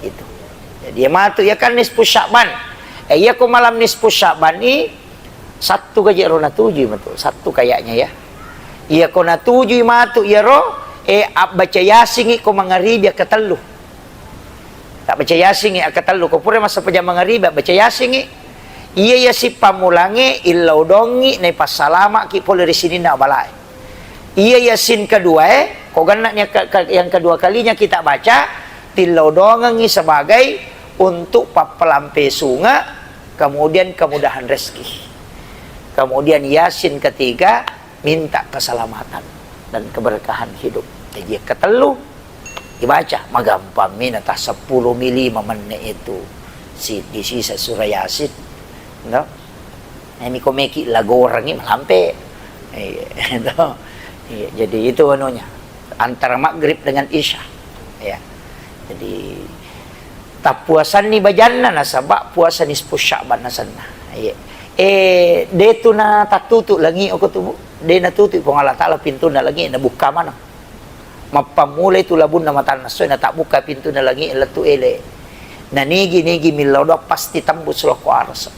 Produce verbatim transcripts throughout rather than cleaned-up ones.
Itu. Jadi, iya matu, iya kan nisfu Sya'ban. Eh, iya ko malam nisfu Sya'ban i, Sattu gaji ro natujui matu, Sattu kayaknya ya. Iya ko natujui matu iya ro, eh, abbaca Yasin i ko mangaribi akkatellu. Tak baca Yasin i akkatellu, ko pura massempajang mangaribi, abbaca Yasin i. Iya Yasin pammulangnge, illau dongi, naipassalama'ki pole ri sininna abalae. Iya Yasin kedua e, ko genna'ni ke-, ke-, yang kedua kalinya kita baca, tillau dongengngi sebagai untuk pappelampe sunge, kemudian kemudahan rezeki. Kemudian Yasin ketiga, minta keselamatan dan keberkahan hidup. Jadi yang ketellu, dibaca, magampang mi natah seppulo mi lima menne itu si, di sisa surah Yasin. No? Ini ko meki lagorangi malampe. Iya, itu. Iya, jadi itu anunya. Antara maghrib dengan isya. Ya. Jadi tappuasanni bajanna nasaba puasa nisfu Sya'ban nasenna. Iya. Eh, de tu na tattutu langi oko tu, Bu. De natutu Puang Allah Taala pintunna langi, nabukka maneng. Mappammulai tu labunna matanna essoe, natabbukka pintunna langi lettu ele. Na nigi-nigi millau doang pasti tembus lokko arasa.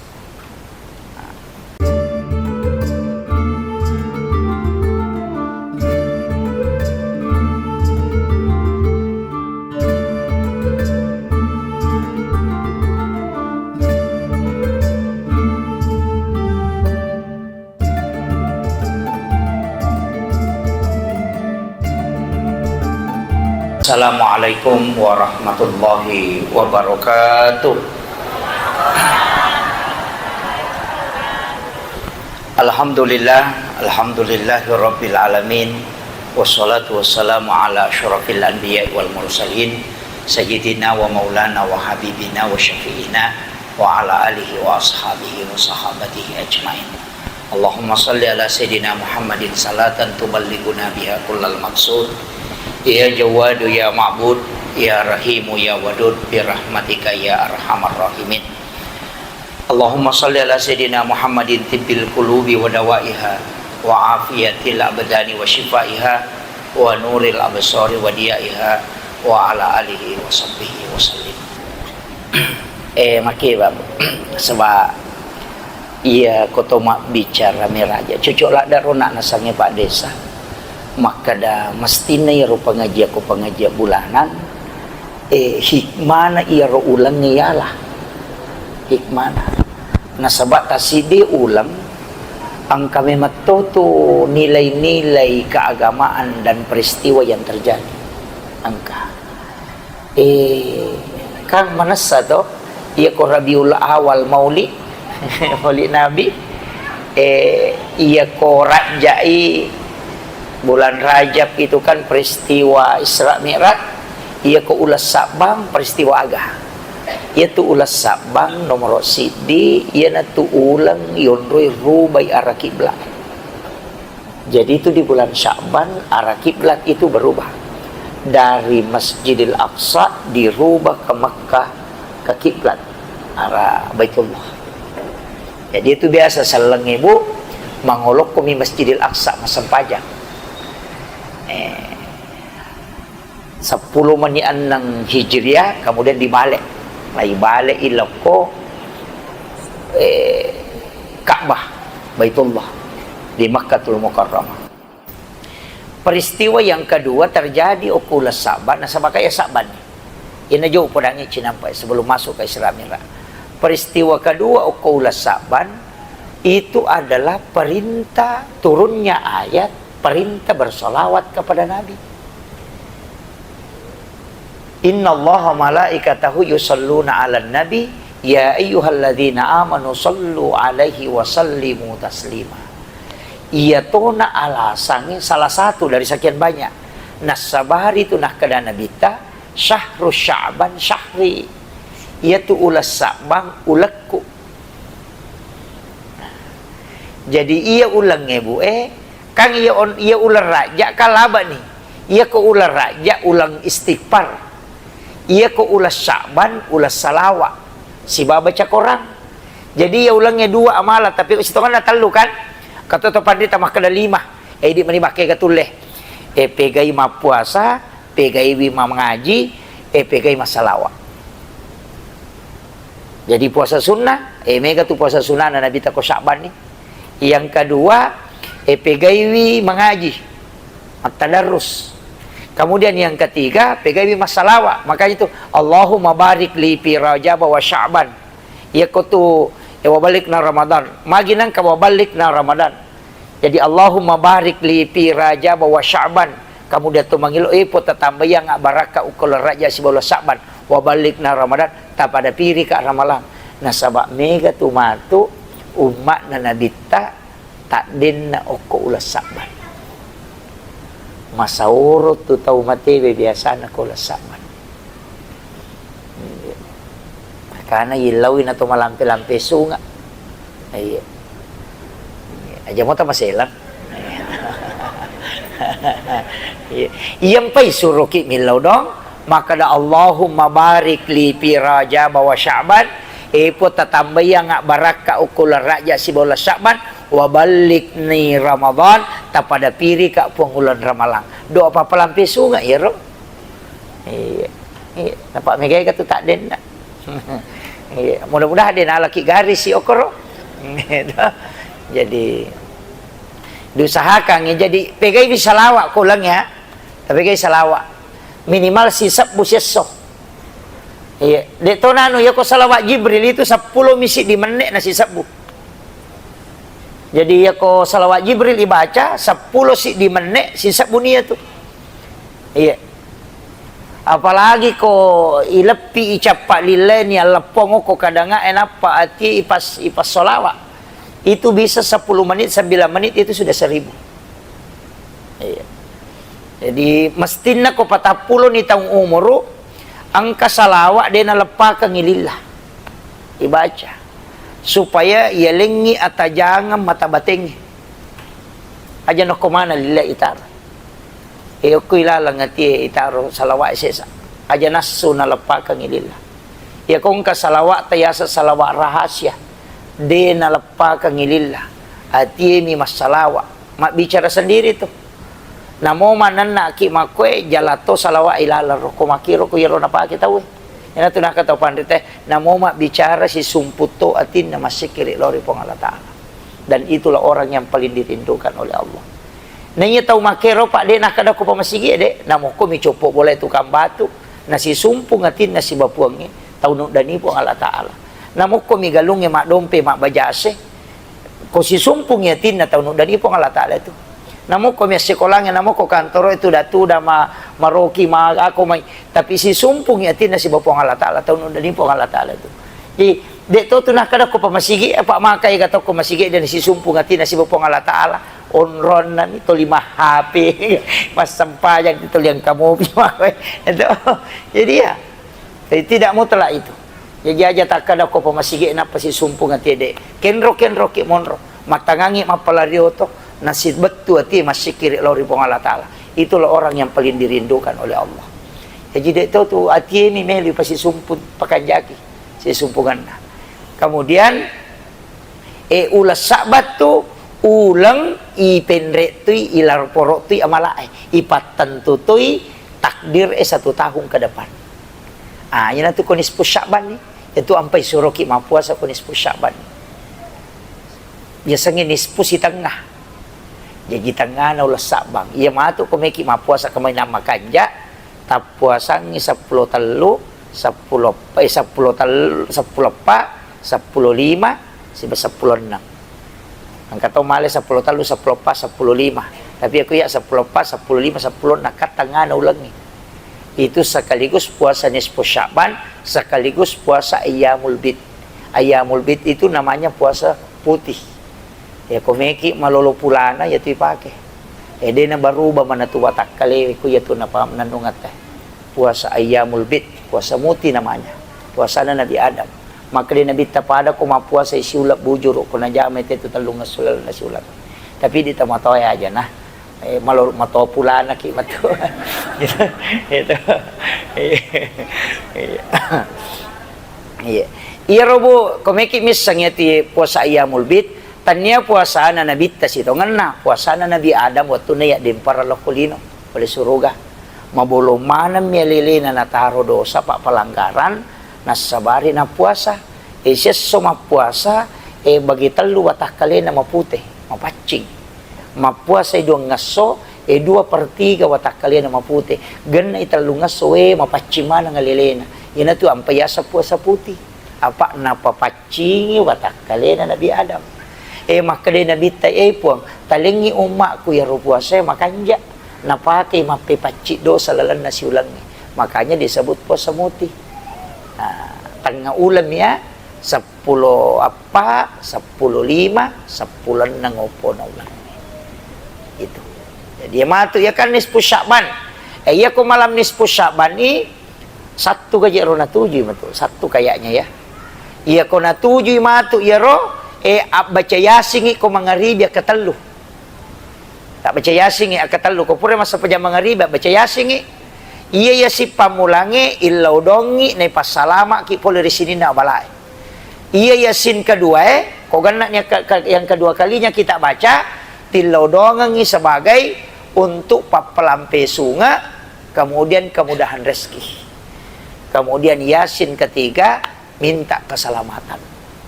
Assalamualaikum warahmatullahi wabarakatuh. Alhamdulillah, alhamdulillahi rabbil alamin. Wassalatu wassalamu ala asyrafil anbiya wal mursalin, sayyidina wa maulana wa habibina wa syafi'ina wa ala alihi wa ashabihi wa sahabatihi ajmain. Allahumma salli ala sayyidina Muhammadin salatan tuballighuna biha kullal maqsud. Ya Jawwadu ya Ma'bud, ya Rahimu ya Wadud, bi rahmatika ya arhamar rahimin. Allahumma salli ala sayyidina Muhammadin tibbil qulubi wa dawaiha, wa afiyatil abdani wa syifaiha, wa nuril absari wa diyaiha, wa ala alihi wa sahbihi wa sallim. Eh, makke, Bang. Sebab iya ko to mabbicara meraja, cocok ladda ro nak nasange Pak Desa. Makkeda mestinna iyaro pengajian ko pengajian bulanan, eh, hikmana iyaro ulengnge ialah. Hikmana. Nasaba tasiddi uleng engka memetto tu nilai-nilai keagamaan dan peristiwa yang terjadi. Engka. Eh, kan manessa to, iya ko Rabiul Awal Maulid, Maulid Nabi, eh, iya ko Rajai, bulan Rajab itu kan peristiwa Isra Mi'raj, iya ko uleng Sabbang peristiwa aga. Iya tu uleng Sabbang nomoro siddi, iyanatu uleng yonroi rubai arah kiblat. Jadi itu di bulan Sya'ban, arah kiblat itu berubah. Dari Masjidil Aqsa dirubah ke Makkah, ke kiblat, arah Baitullah. Jadi itu biasa selleng ibu mangolokkomi Masjidil Aqsa massempajang. Eh, seppulo menit enneng Hijriah, kemudian dibalik. Nah, ibalik ilokko, eh, Ka'bah, Baitullah, di Makkatul Mukarramah. Peristiwa yang kedua terjadi okko uleng Saban, nasaba kaya Saban. Ina jo podangi cinampai sebelum masuk ke Isra Mi'raj. Peristiwa kedua okko uleng Saban itu adalah perintah turunnya ayat perintah bersolawat kepada Nabi. Innallaha malaikatahu yusalluna 'alan nabi, ya ayyuhalladzina amanu sallu 'alaihi wa sallimu taslima. Iya tona alasangnge salah satu dari sekian banyak. Nassabari tu nakkeda Nabitta, "Syahru Sya'ban syahri." Iyatu uleng Sa'ban ulekku. Jadi iya ulengnge, Bu, eh, kan iya on-, iya uleng Rajab kan laba ni. Iya ko uleng Rajab uleng istighfar. Iya ko uleng Sya'ban uleng salawa. Sibawa baca Quran. Jadi iya ulengnge dua amala, tapi sitongenna tellu kan. Kata to pandita makkeda lima. Eh, idi mani makkega tulle. Eh, pegai mappuasa, pegaiwi mangaji, eh, pegai massalawa. Jadi puasa sunnah, eh, mega tu puasa sunnah na Nabitta ko Sya'ban ni. Yang kedua, eh, pegaiwi mangaji, attadarrus. Kemudian yang ketiga, pegaiwi massalawa. Makanya tu, "Allahumma barik li fi Rajab wa Sya'ban." Iya ko tu, eh, "Wa ballighna Ramadan." Magi nangka "Wa ballighna Ramadan." Jadi, "Allahumma barik li fi Rajab wa Sya'ban." Kemudian tu mangilo, "Eh, Puang, tatambaiang barakka ukko Rajab sibawa Sya'ban. Wa ballighna Ramadan, tapada pirika Ramalang." Nasaba mega tu matu umma'na Nabitta taddenna okko uleng Sya'ban. Masaoro tu tau matewe biasana ko uleng Sya'ban. Karena yillauwi na to malampe-lampe sunga. Iya. Aja mo tamaselang. Iya. Iyampai suroki millau dong. Makkeda, "Allahumma barik li fi Rajab wa Sya'ban." Eh, Puang, tatambaiang barakka ukko uleng Rajab sibawa uleng Sya'ban. Wa ballighni Ramadan, tapada pirika Puang uleng Ramalang. Doa pappalampe sunga iyaro. Iya. Iya, napa megai ka tu taddenna. Iya, mudah-mudahan de nalaki garisi okoro. Gitu. Jadi, diusahakan ya, jadi pegaiwi salawa ko uleng ya. Tapi pegai salawa. Minimal sisebbu siesso. Iya, de to nanu ya ko salawat Jibril itu seppulo mi siddi menne na sisebbu. Jadi ya ko salawat Jibril ibaca seppulo siddi menne sisebbu ni ya tu. Iya. Apalagi ko ileppi icappa lileni alleppong ko kadanga e nappa ati ipas, ipas salawa. Itu bisa sepuluh menit, sembilan menit itu sudah seribu. Iya. Jadi mestinna ko patappulo ni taung umuru engka salawa de naleppakengi lillah. Ibaca. Supaya yalengngi atajangeng mata batengnge. Aja nokko mana lillah itaro. Iyokko ilaleng atie itaro salawat sesa. Aja nassu naleppakengi lillah. Iyako engka salawat tayaseng salawat rahasia. De naleppakengi lillah. Atie mi massalawa. Mabbicara sendiri tu. Namo manenna ki makkoe jalato salawat ilaleng ro. Ko makiro ko iyaro napake tauwe. Iyana tu naka tau panrita, namo mabbicara sisumpu to atinna massikkiri lao ri Puang Allah Ta'ala. Dan itulah orang yang paling dirindukan oleh Allah. Naiya tau makkero, Pak, de nakkeda ko pamasigi, de, namo ko mi coppo bola tukang batu, nasisumpung atinna sibawa Puangnge, tau nuddani Puang Allah Ta'ala. Namo ko mi galungnge maddompe, mabbajase, ko sisumpungngi atinna tau nuddani Puang Allah Ta'ala itu. Namo ko mi assikolangnge, namo ko kantoro itu datu da ma-, maroki ma ako mai, tapi sisumpungngi atinna sibawa Puang Allah Ta'ala, tau nuddani Puang Allah Ta'ala itu. Jadi, de to tu nakkeda ko pamasigi, apa makai ga to ko masigi dan sisumpung atinna sibawa Puang Allah Ta'ala, onronna ni toli ma H P, massempajang toli engka mopi ma. Itu. Jadi ya, jadi tidak mutlak itu. Jaji aja takkeda ko pamasigi nappa sisumpung ati de. Kenro-kenro ki monro. Mattangangi mappalari oto, nasibettu ati massikkiri lao ri Puang Allah Ta'ala. Itulah orang yang paling dirindukan oleh Allah. Jaji de to tu ati mi meli pasisumpung pakanjaki sisumpunganna. Kemudian, e, uleng Sa'bat tu uleng ipenre tui, ilarporo tui amalae, ipattentu tui takdir e satu tahun ke depan. Ah, iyana tu ko nisfu Sya'ban ni. Itu ampai suroki mappuasa ko nisfu Sya'ban. Biasanya nisfu sitengah. Jaji tengngana uleng Sa'ban. Iya matu ko meki mappuasa kemainang makanja, tappuasangi seppulo tellu, seppulo, eh, seppulo tellu, seppulo eppa, seppulo lima, siba seppulo enneng. Engka to male seppulo tellu, seppulo eppa, seppulo lima. Tapi aku ya seppulo eppa, seppulo lima, seppulo enneng, kan tengngana ulengngi. Itu sekaligus puasa nisfu Sya'ban, sekaligus puasa ayyamul bid. Ayyamul bid itu namanya puasa putih. Ya, ko meki malolo pulana, ya tu ipake. Eh, de na baruba mana tu watakkalewe, ku ya tu napa-, nannungetta. Puasa ayyamul bid, puasa muti namanya. Puasana Nabi Adam. Maka de Nabitta pada ko mappuasa siuleng bujuru, ko najama te tu tellung esso lalenna siuleng. Tapi di tamatoa aja nah. Eh, malo-, matoa pulana ki matu. Gitu. Gitu. Iya. Iya. Iya, robo, ko meki misseng ya ti puasa ayyamul bid, tania puasana Nabitta sitongenna, puasana Nabi Adam wettunna yaddempareng lokko lino, pole suruga. Mabolong maneng mi alelena nataro dosa, pa-, pelanggaran, nassabari nappuasa. E, siesso mappuasa, e, bagi tellu watakkalena mapute, mapaccing. Mappuasa e duangngesso, e, dua per tiga watakkalena mapute. Genna i tellungngesso, we, mapaccing maneng alelena. Iyanatu ampa yaseng puasa putih. Apa napapaccingi watakkalena Nabi Adam. E, makkeda Nabitta, "E, Puang, talengngi ummakku iyaro puasae makanja." Napakei mappepacci dosa lalenna siulengnge. Makanya disebut puasa mutih. Nah, tengnga uleng ya, seppulo eppa, seppulo lima, seppulo enneng oppona uleng. Itu. Jadi, iya matu, iya kan nisfu Sya'ban. Eh, iya ko malam nisfu Sya'ban i, Sabtu gaji ro natujui matu, Sabtu kayaknya ya. Iya ko natujui matu iyaro, eh, abbaca Yasingi ko mangaribi akatellu. Tabbaca Yasingi akatellu, ko pura massempajang mangaribi, abbaca Yasingi. Iya Yasin pammulangnge, illodongngi, naipassalama'ki pole ri sininna abalae. Iya Yasin keduae, ko genna'ni ke-, ke-, yang kedua kalinya kita baca, tillodongengngi sebagai untuk pappelampe sunge, kemudian kemudahan rezeki. Kemudian Yasin ketiga, minta keselamatan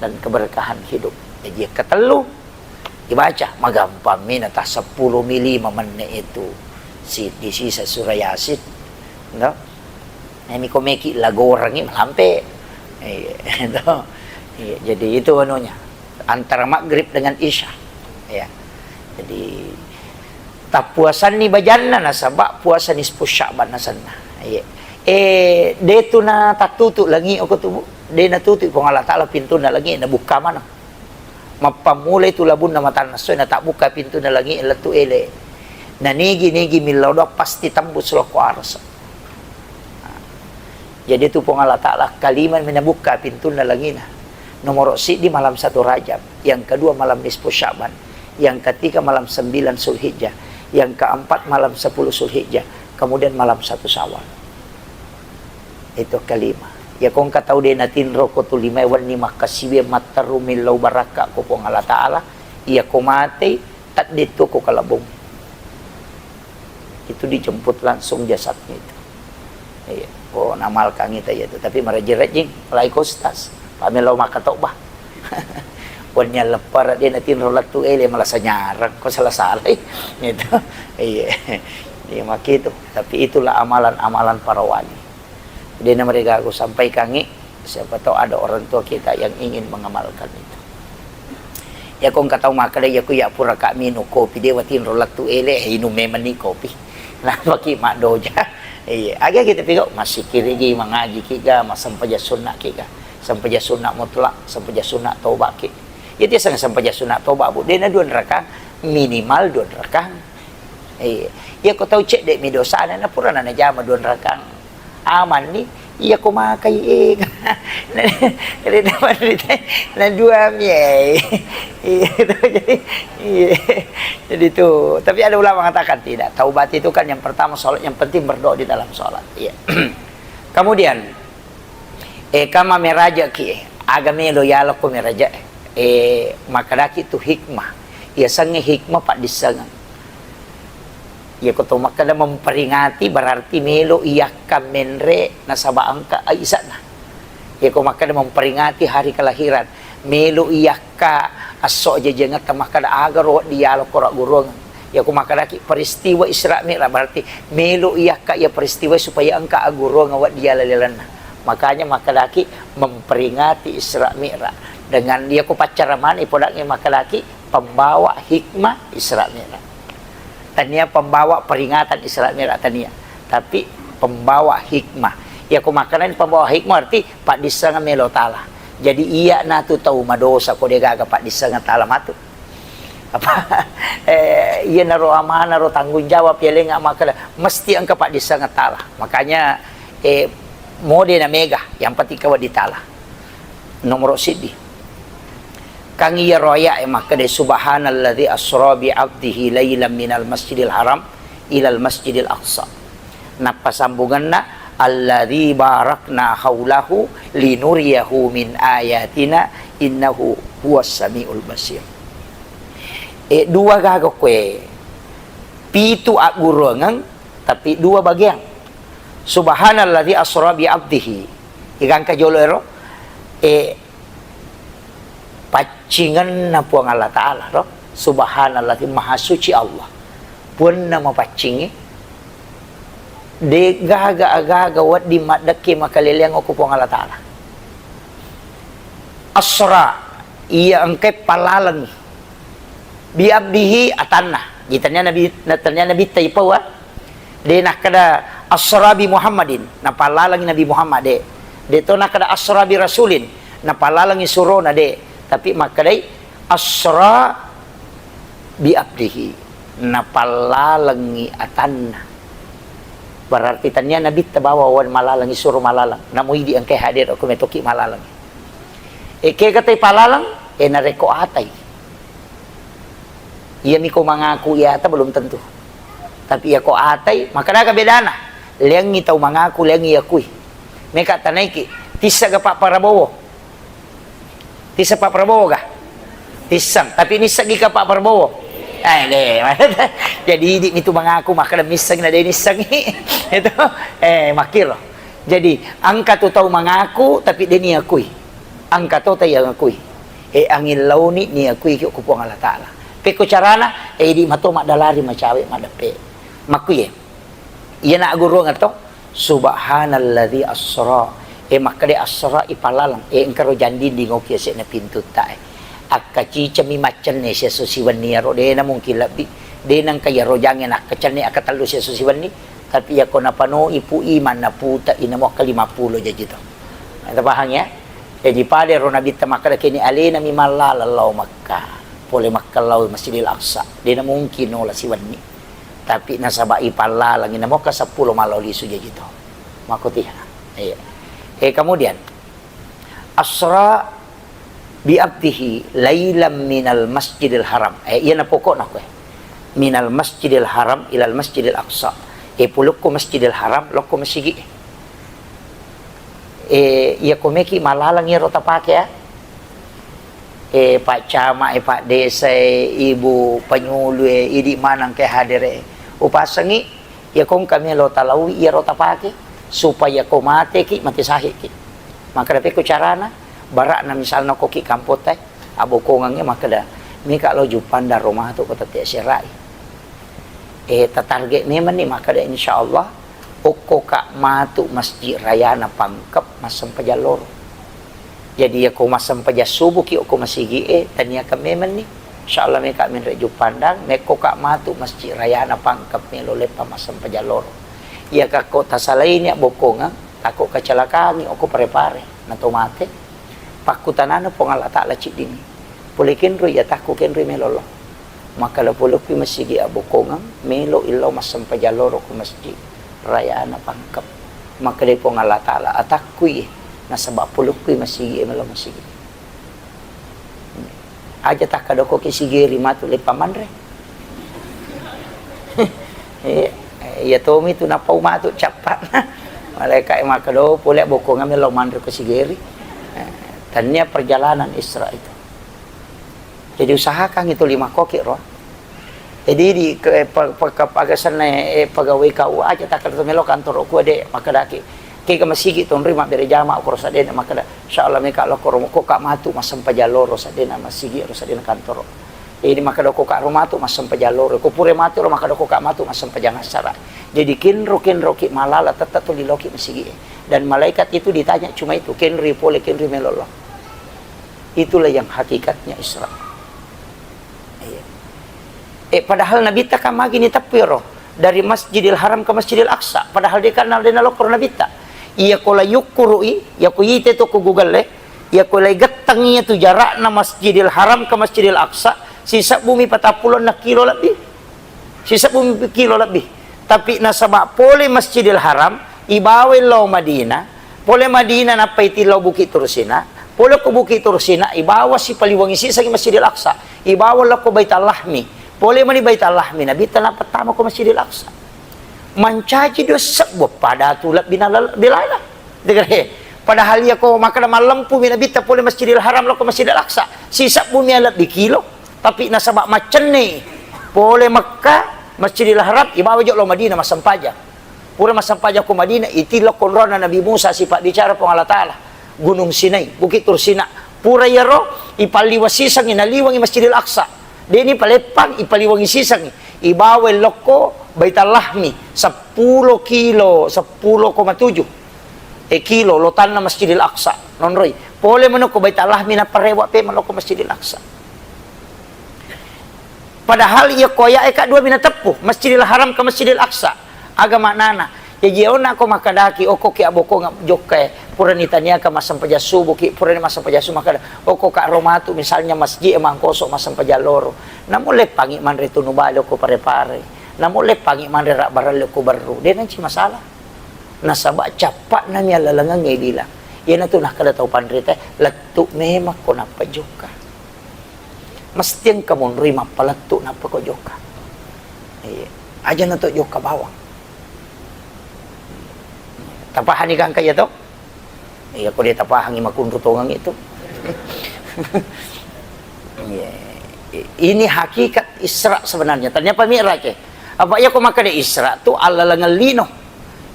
dan keberkahan hidup. Jadi, yang ketellu dibaca, magampang mina ta seppulo mi lima menit itu si, disisa surah Yasin. No? Ini ko meki lagorangi malampe. Iya, itu. Iya, jadi itu anunya. Antara maghrib dengan isya. Ya. Jadi, tappuasanni bajanna nasaba puasa nisfu Sya'ban asenna. Iya. Eh, de tu na tattutu langi oko tu, Bu. De natutu Puang Allah Taala pintunna langi, nabukka maneng. Mappammulai tu labunna matanna essoe, natabbukka pintunna langi lettu ele. Nanigi-nigi millau doang pasti tembus lokko arasa. Jadi tu Puang Allah Taala kalima menabukka pintunna langina. Nomor siddi malam satu Rajab, yang kedua malam nisfu Sya'ban, yang ketiga malam sembilan Zulhijjah, yang keempat malam sepuluh Zulhijjah, kemudian malam satu Syawal. Itu kelima. Iya ko engka tau de natinro ko tu limae wenni makkasiwiang matteru millau barakka ko Puang Allah Taala, iya ko matei, tedde tu ko kalebong. Itu dijemput langsung jasadnya itu. Iya, ko namalkangi ta iya tu. Tapi marejing-rejing, lai ko ustaz. Pamelo makkatobba. Wenni alleppara de natinro lettu ele, malasa nyarang, ko sala-salai. Gitu. Iya. Iya, makkitu. Tapi itulah amalan-amalan para wali. De namarigaga sampaikangi, siapa tahu ada orang tua kita yang ingin mengamalkan itu. Ya ko engka tau makkeda, iya ko iya pura ka minung kopi, de watinro lettu ele, eh, inung memenni kopi. Napaki maddoja. Iya, aga kita pigau, massikirigi, mangajiki ga, massempajang sunnaki ga. Sempajang sunna mutlak, sempajang sunna tobaki. Iya, tiaseng sempajang sunna toba, Bu, de na dua rakang, minimal dua rakang. Iya. Iya ko tau cedde mi dosana, na pura na najama dua rakang. Amanni, iya ko makai, eh. Na, na dua mi, eh. Iya, jadi, iya. Jadi tu, tapi ada ulama mengatakan tidak. Taubat itu kan yang pertama sholat, yang penting berdoa di dalam sholat. Iya. Kemudian, eh, kama merajaki, eh. Aga melo yalokko meraja, eh, makkedaki tu hikmah. Iya sengnge hikmah paddissengeng. Iya ko to makkeda memperingati berarti melo iyakka menre nasaba engka isa'na. Iya ko makkeda memperingati hari kelahiran, melo iyakka esso ajajangetta makkeda aga ro wedding yalokko ragguruang. Iya ko makkedaki peristiwa Isra Mi'raj berarti melo iyakka iya peristiwa supaya engka agguruang wedding yala lalenna. Makanya makkedaki memperingati Isra Mi'raj. Dengan iya ko paccaramana ipodangngi makkedaki pembawa hikmah Isra Mi'raj. Tania pembawa peringatan Isra Mi'raj tania, tapi pembawa hikmah. Iya ko makkedai pembawa hikmah berarti paddissengeng melo tala. Jadi iya natu tau madosa ko de gaga paddissengeng tala matu. Apa, eh, iya naro amanah ro tanggung jawab iya lenga makkeda mesti engka paddissengeng tala. Makanya, eh, mode na mega, yang penting kawa ditala. Nomoro siddi. Kang iyaro aya'e makkeda, "Subhanalladzi asra bi 'abdihi lailan minal masjidil haram ilal masjidil aqsa." Nappasambungenna, "Alladzi barakna haulahu linuriyahu min ayatina innahu huwas samiul basir." E, dua gaga koe. Pitu agguruangeng, tapi dua bagian. "Subhanalladzi asra bi 'abdihi." Igangka jolo ero, e, paccingenna Puang Allah Ta'ala, ro. Subhanallah, maha suci Allah. Puanna mapaccingngi, de gaga agaga wedding maddekke makaleleang okko Puang Allah Ta'ala. Asra, iya engkai pallalengngi. Bi abdihi atanna. Jadi tania Nabi, na tania Nabitta ipaua. De nakkeda asra bi Muhammadin, napallalengngi Nabi Muhammad, de. De to nakkeda asra bi rasulin, napallalengngi surona, de. Tapi makkedai asra bi abdihi, napallalengngi atanna. Berarti tania Nabitta bawa wan malaleng, isuro malaleng. Namo idi engkai hadir, okko metoki malaleng. E, kega tai palaleng? E, narekko atai. Iyami ko mangaku iya ata belum tentu. Tapi iya ko atai, maka daga bedana. Leangngi tau mangaku, leangngi yakui. Meka tanaiki, tissa ga Pak Prabowo? Tissa Pak Prabowo ga? Tisseng. Tapi nisseng ga Pak Prabowo? Eh, de. Jadi idi mitu mangaku, maka de misseng na de nissengi. Itu, eh, makkiro. Jadi, engka tu tau mangaku, tapi de niakui. Engka to tau yangakui. E, angin launi niakui ki ku Puang Allah Ta'ala. Pekko carana, e, idi mato maddalari macawe maddeppe. Makkuye. Iyana agguruang to, subhanalladzi asra. E, makkeda asra ipalaleng. E, engkaro janding dingoki asekna pintutta, e. Akkacicami maccenne siesso siwenni aro, dena mungkin lebbi. Dena engka iyaro jange nakkacenne akkatellu siesso siwenni. Tapi yako napanoi pui manna puta inamo akka lima pulo jaji to. Tapahang ya? Jaji pada ro Nabitta makkeda kini alena mi mallala lao Makkah. Pole Makkah lao Masjidil Aqsa. Dena mungkin nola siwenni. Tapi nasaba ipallalang inamo akka seppulo malao lisu jaji to. Makotiha. Iya. Eh, kemudian asra bi abdihi lailam minal Masjidil Haram. Eh, iyana pokokna koe. Minal Masjidil Haram ilal Masjidil Aqsa. Eh, pulukku Masjidil Haram, lokko masigi. Eh, iya komeki malalang iyaro tapake, ya. Eh, Pak Camat, eh, Pak Desa, eh, Ibu Penyuluh, eh, idi maneng ke hadir, eh. Upasengi, iya kongka melo talaui iyaro tapake, supaya ko mateki, mate sahiki. Maka dapekko carana, barakna misalna koki kampotta, eh, abokongeng, eh, makkeda, meka lo Juppandang ro matu ko tette serai. Eh, tatarget memang ni makkeda, insya Allah, okko ka matu Masjid Rayana Pangkep massempajang loro. Jadi, yako massempajang subuh ki okko masigi e, taniakan memang ni. Insya Allah, meka menre Juppandang, mekko ka matu Masjid Rayana Pangkep melo leppa massempajang loro. Iya ka ko tasalai ni abokongeng, tako kecelakaan ni okko Pare-Pare, nato mate. Pakkutanana Puang Allah Ta'ala ciddini. Pole kenro iya takku kenro melo lo. Makkeda polokki masigi abokongeng, melo illau massempajang loro ko masjid rayana Pangkep. Makkedai Puang Allah Ta'ala, atakkui, nasaba polokki masigi e melo masigi. Aja takkadoko ki sigeri matu leppa manre. Eh, iya tomi tu napau matu cappa'na. Malaikat e makkeda, "Oh, pole bokongeng melo manre ko sigeri." Eh, tania perjalanan Isra itu. Jadi usahakan itu lima koki ro. Jadi di ke, pe, pe, ke, pagasanna, eh, pegawai K U A aja takkada melo kantoro ku de makkedaki. Kega masigi tonri mabbere jama ko ro sadena makkeda, "Insya Allah meka lo ko ro ko ka matu massempajang loro sadena masigi ro sadena kantoro." Ini makkeda ko ka ro matu massempajang loro. Ko pure matu ro makkeda ko ka matu massempajang assara. Jadi kenro-kenro ki malala tetap tu liloki masigi. Dan malaikat itu ditanya cuma itu, "Kenri pole, kenri melo lo." Itulah yang hakikatnya Isra. Iya. Eh, padahal Nabitta kan magi ni teppi ro dari Masjidil Haram ke Masjidil Aqsa. Padahal dia kan dena lokor Nabitta. Iya ko la yukkurui, iya ko ite to ko Google e, iya ko la gettang iya tu jarakna Masjidil Haram ke Masjidil Aqsa, sisebbu mi patappulo na kilo lebbi. Sisebbu mi kilo lebbi. Tapi nasaba pole Masjidil Haram, ibawai lao Madinah, pole Madinah nappai tillau Bukit Tursina, pole ko Bukit Tursina, ibawa sipaliwangi sisangi Masjidil Aqsa, ibawa lao ko Baitul Lahmi, pole mani Baitul Lahmi, Nabitta nappa tama ko Masjidil Aqsa. Mancaji dua sebbu pada tu lebbi na lal-, belana. Degere. Padahal iya ko makkeda mallempu mi Nabitta pole Masjidil Haram lao ko Masjidil Aqsa, sisebbu mi lebbi kilo. Tapi nasaba maccenne pole Mekka, Masjidil Haram, ibawa jo lao Madinah massempajang. Pura massempajang ko Madinah, itillau konrona Nabi Musa sipabbicara Puang Allah Ta'ala. Gunung Sinai, Bukit Tursina, Pura iyaro, ipalliwa sisengngi, naliwengngi Masjidil Aqsa. Deni paleppang, ipaliwengngi sisengngi. Ibawai lokko Baitul Lahmi, seppulo kilo, seppulo koma tujuh, eh, kilo lotanna Masjidil Aqsa, nonroi. Pole menoko Baitul Lahmi, nappa rewa pe meloko Masjidil Aqsa. Padahal iya ko aya'e ka dua mi nateppu, Masjidil Haram ka Masjidil Aqsa. Aga maknana? Jaji onna ko makkadaki, okko ki abokong jokka e, purani taniaka massempajang subuh ki, purani massempajang subuh makkada, okko ka ro matu misalnya masjid e mangkoso massempajang loro. Namu leppangi manre tunu bale okko Pare-Pare. Namu leppangi manre rabbarelle okko Berru. De nanci masalah. Nasaba cappa'na mi allalengengnge bilang. Iyanatu nakkada tau panrita, lettu memang ko nappa jokka. Mesti engka monroi mappalettu nappa ko jokka. Iya. Aja na to jokka bawang. Tapahani gangka iya to? Iya, ko de tapahangi makunru tongang itu. Iya. Ini hakikat Isra sebenarnya. Ternyata Mi'raj, eh. Apa iya ko makkeda Isra tu allalengeng lino.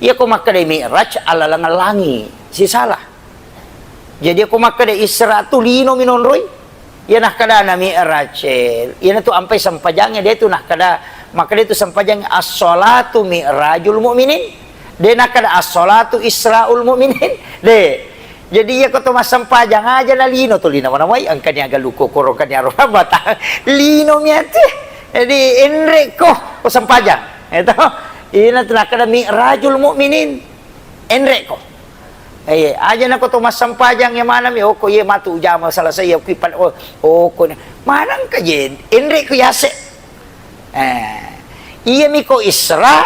Iya ko makkeda Mi'raj allalengeng langi. Si salah. Jadi ko makkeda Isra tu lino minonroi. Iya nakkadana Mi'raj, eh, iyanatu ampai sempajangnge, de tu nakkada, makkeda tu sempajangnge as-shalatu mi'rajul mu'minin. De nakkada as-shalatu isra'ul mu'minin. De. Jadi iya ko to massempajang aja na lino tu lino mana wai engkani aga luko koro engkani aro bata. Lino miate. Jadi enre ko, ko sempajang. Itu. Iyanatu nakkada mi'rajul mu'minin. Enre ko. Eh, aja nako to massempajang ya manami, oh, ko iye matu ujama selesai ya kuipat, oh, oh, ko ni. Manang ka je, enre ku yase. Eh, iya mi ko Isra,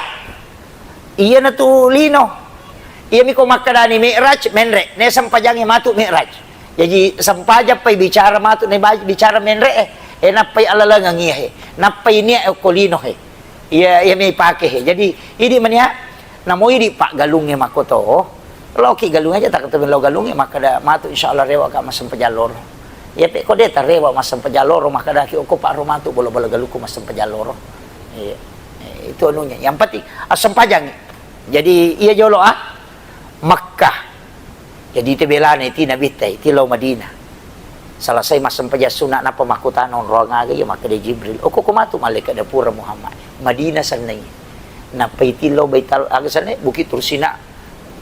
iya na tu lino. Iya mi ko makkadani Mi'raj, menre. Ne sempajangi matu Mi'raj. Jadi sempajang pai bicara matu, ne ba-, bicara menre, eh. Eh, nappai alalengeng iya, he. Nappai nia, eh, ko lino, he. Iya, iya mi pake, he. Jadi, idi mania, namo idi paggalungnge makkoto. Loki galung aja, tak ketemu lo galungnge, makkada matu insya Allah rewa ka massempajang loro. Iya, pe ko de tarewa massempajang loro, makkada ki okko pak ro matu bola-bola galukku massempajang loro. Iya. Eh, itu anunya. Yang penting, ah, sempajangi. Jadi, iya jolo, ah. Makkah. Jadi, te belana iti Nabitta, iti lao Madinah. Selesai massempajang sunna, nappa makkutana onroang aga iya, makkeda Jibril, "Okko ko matu malaikat da pura Muhammad. Madinah sennai." Nappa iti lao Baital, aga sennai, Bukit Tursina.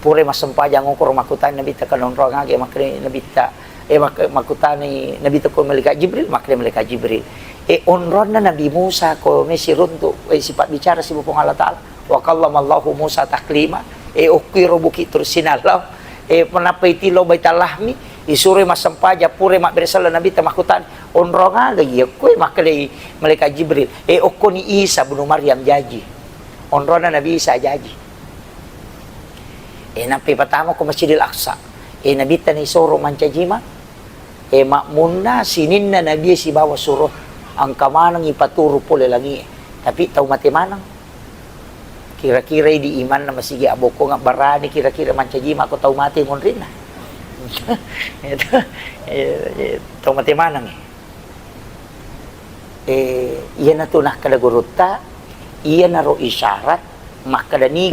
Pura massempajang okoro makkutana Nabitta, "Kan onroang aga iya?" Makkeda Nabitta, eh, mak-, makkutani Nabitta ko malaikat Jibril, makkeda malaikat Jibril. Eh, onronna Nabi Musa ko mesi runtu, eh, sipabbicara sibu Puang Allah Taala. Wa kallamallahu Musa taklima. E, okkiro Bukit Tursina lao. E, nappa iti lao Baitul Lahmi, isuroi massempajang, pura mabbere selleng Nabitta makkutana, "Onrong aga iya koe?" Makkedai malaikat Jibril, "E, okkoni Isa bunu Maryam jaji." Onronna Nabi Isa jaji. E, nappa ipatama ko Masjidil Aqsa. E, Nabitta naisoro mancaji imang. E, makmunna sininna Nabie sibawa suro, engka maneng ipaturu pole langie. Tapi tau mate maneng. Kira-kira idi imanna masigi abokkonga barani kira-kira mancaji mako tau mate monrinna. Itu, e, e, tau mate maneng. E, iyanatu nakkeda gurutta, iyanaro isyarat makkeda ni.